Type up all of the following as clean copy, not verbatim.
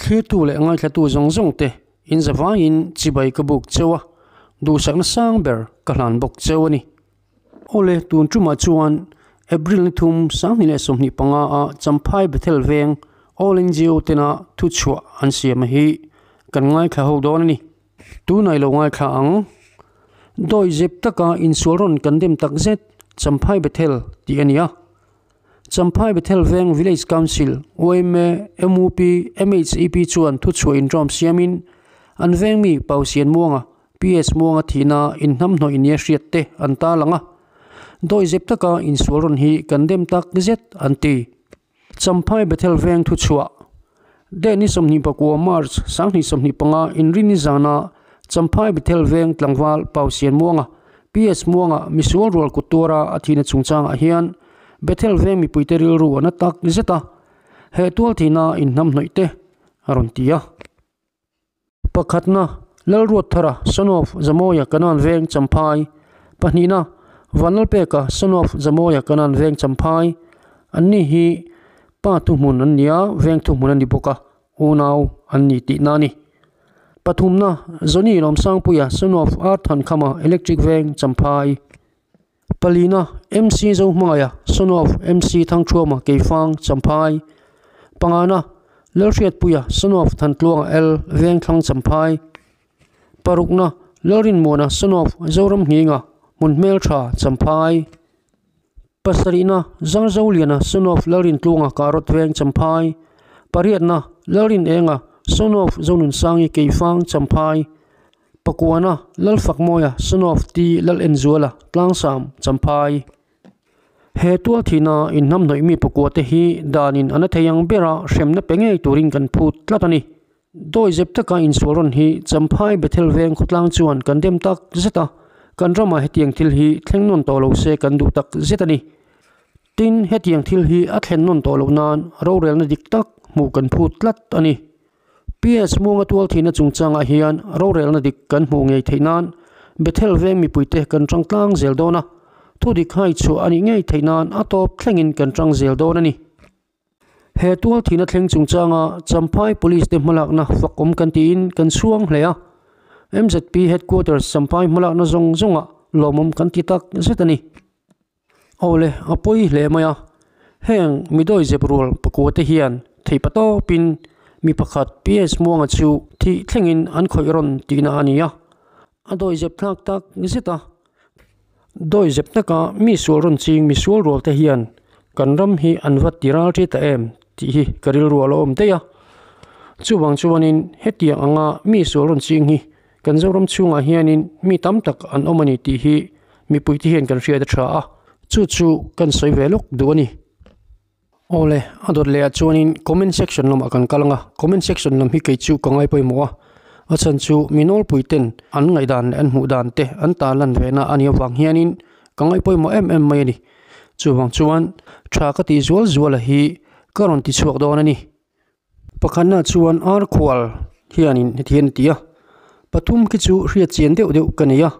Thlirtu leh ngaithlatu zawng zawng te in zavaiin chibai ka buk cheu a, duhsakna sang ber ka hlan bawk cheu a ni. Awle, tun tumah chuan April ni thum 2025 a Champhai Bethel veng All NGO tena thuchhuah an siam a hi kan ngaithla ho dawn a ni. Tunah i lo ngaithla ang. Dawi zep taka insual rawn kan dem tak zet Champhai Bethel tih a ni a. Champhai Bethel Veng Village Council, yma, mup, MHEP chuan thuchhuah inṭawm siamin an veng mi Pausian Muanga, PS Muanga thihna inhnamhnawih nia hriat te an tarlang a. Dawihzep taka insual rawn hi kan dem tak zet an ti. Champhai Bethel Veng thuchhuah Deh ni 29 March 2025 inrinni zana Champhai Bethel Veng tlangval Pausian Muanga, PS Muanga misual rual kut tuara a thihna chungchangah hian Bethel Veng mipuite rilru a na tak zet a, he tual thihna inhnamhnawih te a rawn ti a. Pakhatna, Lalruatthara, son of Zamawia Kanan Veng Champhai. Pahnihna, Vanlalpeka, son of Zamawia Kanan Veng Champhai. Anni hi pa thuhmun an ni a, veng thuhmun a ni bawk a, unau an ni tihna a ni. Pathumna, Johnny Lawmsangpuia, son of Arthankhama, Electric Veng Champhai. Palina, MC Zohmangaia, son of MC Thangthuama, Keifang, Champhai. Pangana, Lalhriatpuia, son of Thantluanga L, Vengthlang, Champhai. Parukna, Lalrinmuana, son of Zoram Nghinga, Hmunhmeltha, Champhai. Pasarihna, Zarzoliana, son of Lalrintluanga, Karot Veng, Champhai. Pariatna, Lalrinenga, son of Zonunsangi, Keifang, Champhai. Pakuana, Lalfakmawia, son of T. Lalenzuala, Tlangsam, Champhai. He tual thihna inhnamhnawih mi pakua te hi danin an a thei ang bera hremna pe ngei turin kan phut tlat a ni. Dawi zep taka insual rawn hi Champhai Bethel veng khawtlang chuan kan dem tak zet a, kan ramah hetiang thil hi thleng nawn tawh lo se kan duh tak zet a ni. Tin, hetiang thil hi a thlen nawn tawh loh nan rorelna dik tak hmuh kan phut tlat a ni. PS Muanga tual thihna chungchangah hian rorelna dik kan hmuh ngei theih nan Bethel veng mipuite kan tang tlang zel dawn a, thu dik hai chhuah a nih ngei theih nan a tawp thlengin kan tang zel dawn a ni. He tual thihna thleng chungchanga Champhai Police te hmalakna fakawm kan tiin kan chhuang hle a, MZP Headquarters Champhai hmalakna zawng zawngah lawmawm kan ti tak zet a ni. Awle, a pawi hle mai a. Heng midawi zep rual pakua te hian theipa tawpin mi pakhat PS Muanga chu thih thlengin an khawih rawn tihna a ni a. A dawi zep thlak tak zet a. Dawi zep taka mi sual rawn ching mi sual rual te hian kan ram hi an va ti ral ṭi ta em tih hi ka rilru a lo awm daih a. Chuvang chuanin hetiang anga mi sual rawn ching hi Kan Zoram chhungah hianin mi tam tak an awm a ni tih hi mipuite hian kan hriat a tha a, chu chu kan sawi ve lawk duh a ni. Awle, a dawt lehah chuanin comment section lamah kan kal ang a, comment section lam hi kei chu ka ngai pawimawh a, a chhan chu mi nawlpui ten an ngaihdan leh an hmuh dan te an tarlan ve na a nih avang hianin ka ngai pawimawh em em mai a ni. Chuvang chuan tha ka tih zual zual a hi ka rawn ti chhuak dawn a ni. Pakhatna chuan ar khual hianin heti hian a ti a, pathum khi chu hriat chian deuh deuh ka nei a,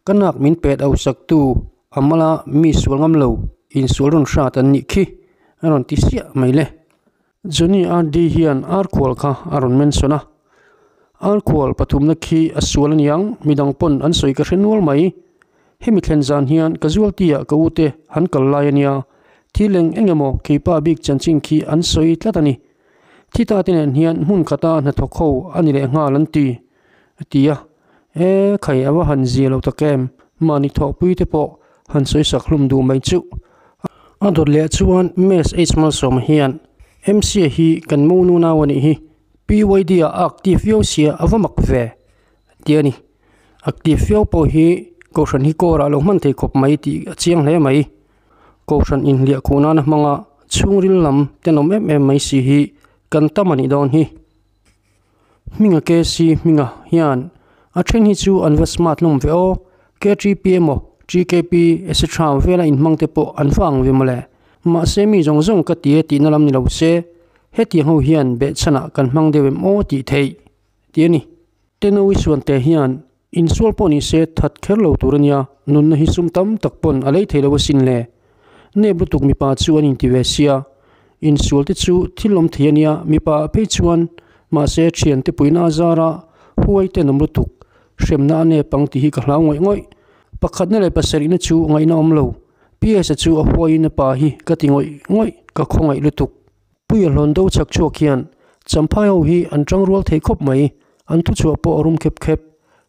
ka nak min pet au sak tu a mala mi sual ngam lo insual rawn hrat an nih khi a rawn ti siah mai le. Johnny RD hian ar khual kha a rawn mention a, ar khual pathumna khi a sual aniang midang pawn an sawi ka hre nual mai. Hemi thlen zan hian casualty ah ka ute an kal lai ania, thil eng eng emaw keipa bik chanchin khi an sawi tlat a ni. Thi ta te nen hian hmun khata hnathawk ho a ni leh nghal an ti, a ti a. E khai a va han zia lo tak em, mahni thawhpui te pawh han sawi sak hlum duh mai chuh. A dawt leh chuan Mess H Malsawma hian MC a hi kan mo nunau a nih hi, PYD ah a active viau sia a va mak ve, a ti a ni. Active viau pawh hi kohhran hi kawrah a lo hman thei khawp mai tih a chiang hle mai. Kohhran inhliah khuh nana hmanga chhungril lam tenawm em em mai si hi kan tam a nih dawn hi. Hminga KC hminga hian a then hi chu an va smart hlawm ve aw, KTP emaw TKP etc vela inhmang te pawh an va ang ve mawle. Mahse mi zawng zawng ka ti e tihna lam ni lo se, hetiang ho hian behchhanah kan hmang deuh em aw tih theih tih a ni. Tenoui suante hian insual pawh ni se that kher lo tur a nia, nunna hi sum tam tak pawn a lei thei lo asin le. Nep lutuk mipa chu an inti ve sia, insual te chu thil awm thei a nia, mipa ah phei chuan Mahse thiante puina a zara huai ten awm lutuk hremna a nep ang tih hi ka hlau ngawih ngawih. Pakhatna leh pasarihna chu ngaihna awm lo. PS-a chu a huaiin a pa hi ka ti ngawih ngawih, ka khawngaih lutuk. Puia hlawn do chak chhuak hian Champhai ho hi an tang rual thei khawp mai, an thuchhuah pawh a rum khep khep.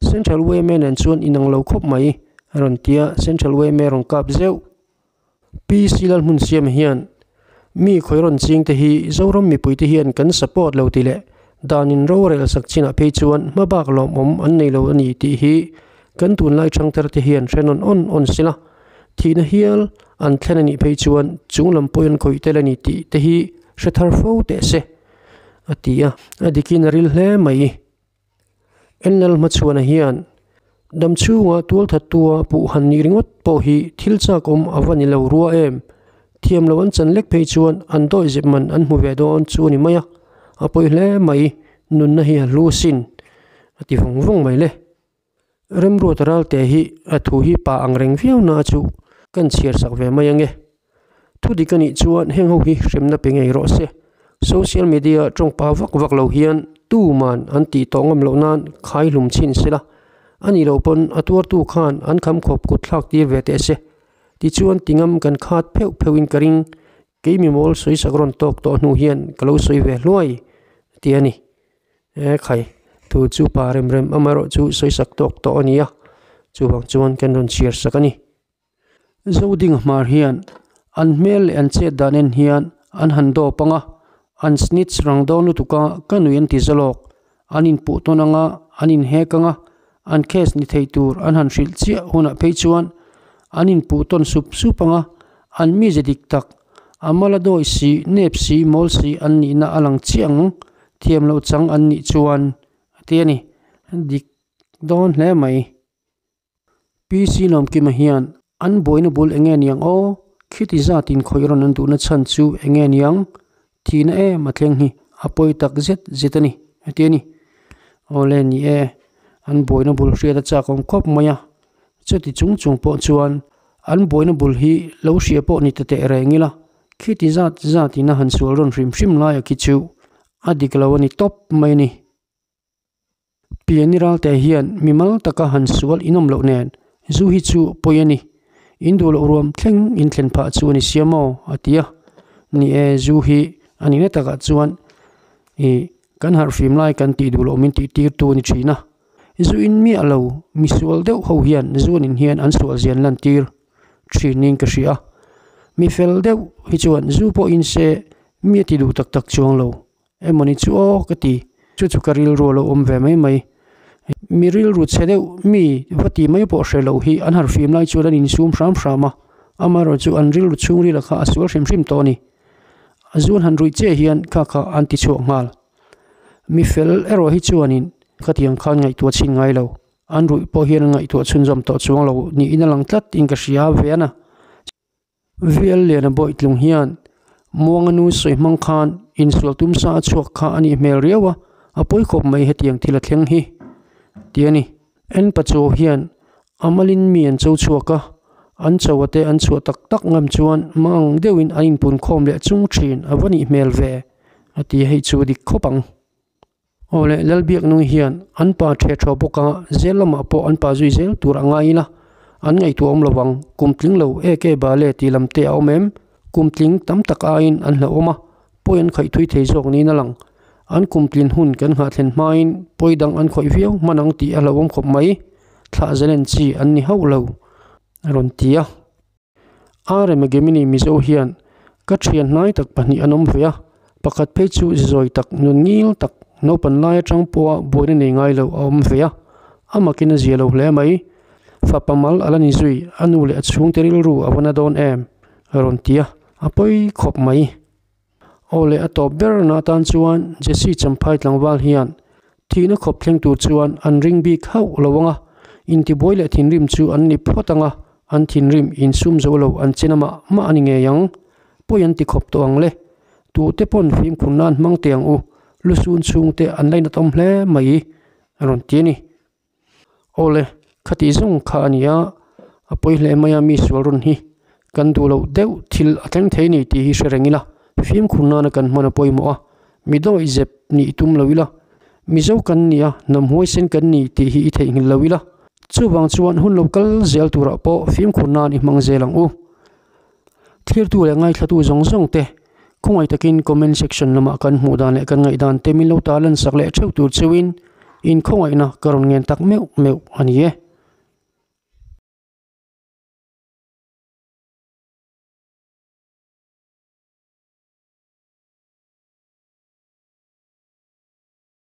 Central yma nen chuan inang lo khawp mai, a rawn ti a, Central yma rawn kap zeuh. Pi Silal hmun siam hian mi khawi rawn ching te hi Zoram mipui te hian kan support lo ti leh dan in rorel sak chinah phei chuan hmabak lawmawm an nei lo a ni tih hi kan tunlai thangthar te hian hre nawn awn awn sila thihna hial an thlen a nih phei chuan chung lam pawhin an khawih tel a ni tih te hi hre thar fo teh se a ti a, a dikin a ril hle mai. Enlal hmachhuana hian dam chhunga tualthattua puh han nih ringawt pawh hi thil chak awm a va ni lo rua em? Thiam lo an chan lek phei chuan an dawihzep man an hmu ve dawn chu a ni mai a, a pawi hle mai, nunna hi a hlu asin a ti vawng vawng mai le. Remruata Ralte hi a thu hi pa ang reng viau na chu kan chhiar sak ve mai ange. Thu dik a nih chuan heng ho hi hremna pe ngei rawh se. Social media tawngpa vak vak lo hian tuman an tih tawh ngam loh nan khai hlum chhin sela. A nih loh pawn a tuartu khan an kham khawp kut thlak tir ve teh se. Tichuan tingam kan khat pheuh pheuh in ka ring. Kei mi mawl sawi sak rawn tawk tawh hnu hian ka lo sawi ve hluai ti a ni. E khai, thu chu pa rem rem amaherawh chu sawi sak tawk tawh a ni a, chuvang chuan kan rawn chhiar sak a ni. Zoding hmar hian an hmel leh an chet dan en hian an han dawp ang a, an snitch rang dawn lutuk a, ka nui an ti zalawk. An inpuh tawn ang a, an inhek ang a, an case ni thei tur an han hrilh chiah hunah phei chuan an inpuh tawn sup sup ang a, an mize dik tak, a mala dawi si, nep si, mawl si an nihna a lang chiah ang, thiam loh chang an nih chuan a ti a ni. Dik dawn hle mai. PC Lawmkima hian an buaina bul enge niang aw? Khiti zatin khawih rawn an duhna chhan chu enge niang? Thihna em a thleng hi a pawi tak zet zet a ni, a ti a ni. Awle ni e, an buaina bul hriat a chak awm khawp mai a, chuti chung chung pawh chuan an buaina bul hi lo hria pawh ni ta teh reng ila, khiti zat zatin a han sual rawn hrim hrim laia khi chu a dik lo a ni tawp mai a ni. Piani ralte hian mimal taka han sual inawm loh nen zu hi chu pawi a ni. In duh loh ruam thleng in thlen phah chu a ni sia maw? a ti a. Ni e, zu hi a nihna takah chuan ih kan harhfim lai kan tih duh loh min tih tir tu a ni thin a. Zu in miah lo misual deuh ho hian zu an in hian an sual zian lan tir thin niin ka hria a. Mi fel deuh hi chuan zu pawh in se mi a ti duh tak tak chuang lo. Emawni chu aw ka ti, chu chu ka rilru a lo awm ve mai mai. Mi rilru chhe deuh mi va ti mai pawh hre loh hi an harfim lai chuan an insum hram hram a, amaherawh chu an rilru chhungril a kha a sual hrim hrim tawh a ni. A zun han ruih chiah hian kha kha an ti chhuak nghal. Mi fel erawh hi chuanin khatiang khan ngaihtuah chhin ngai lo, an ruih pawh hian an ngaihtuah chhunzawm tawh chuang lo niin a lang tlat in ka hria ve a na. VL Liana Bawitlung hian Muanga nu sawi hmang khan insual tum sa a chhuak kha a nih hmel riau a, a pawi khawp mai hetiang thil a thleng hi ti a ni. En Pachuau hian a malin mi an cho chhuak a, an cho a te an chhuah tak tak ngam chuan mang deuhin an inpun khawm leh chung thin a va nih hmel ve a ti a, hei chu dik khawp ang. Aw le, Lalbiaknung hian an pa ṭhe ṭhaw bawk a, zel lamah pawh an pa zui zel tur a ngai ila, an ngaihtuah awm lo vang. Kum tling lo eke bale tih lam te a awm em? Kum tling tam tak aiin an hlauhawm a, pawi an khaih thui thei zawk niin a lang. An kum tlin hun kan nghah thlen hmain pawi dang an khawih viau hman ang tih a hlauhawm khawp mai. Thlah zalen chi an ni hauh lo, a rawn ti a. Arema Gemini Mizo hian ka thian hnai tak pahnih an awm ve a, pakhat phei chu zawi tak, nun ngil tak, naupan lai atang pawha buaina nei ngai lo a awm ve a, a makin a zia lo hle mai. Fapa mal a la ni zui, a nu leh a chhungte rilru a va na dawn em? a rawn ti a, a pawi khawp mai. Aw leh a tawp ber na atan chuan Jesse Champhai tlangval hian thihna khawp thleng tur chuan an ring bik hauh lo ang a, intibuai leh thinrim chu an ni phawt ang a, an thinrim insum zo lo an chen amah mah a ni ngei ang. Pawi an ti khawp tawh ang le. Tute pawn fimkhur nan hmang teh ang u, lusun chhungte an lainat awm hle mai a rawn ti a ni. Awle, khati zawng kha a ni a, a pawi hle mai a mi sual rawn hi kan duh loh deuh thil a thleng thei ni tih hi hre reng ila, fimkhur nana kan hman a pawimawh a, mi dawih zep nih tum lo ila. Mizo kan ni a, hnam huaisen kan ni tih hi i theihnghilh lo ila. Chuvang chuan hun lo kal zel turah pawh fimkhur nan i hmang zel ang u. Thlirtu leh ngaithlatu zawng zawng te khawngaih takin comment section lamah kan hmuh dan leh kan ngaihdan te min lo ta lan sak leh theuh tur cheuhin in khawngaihna ka rawn ngen tak meuh meuh a ni e.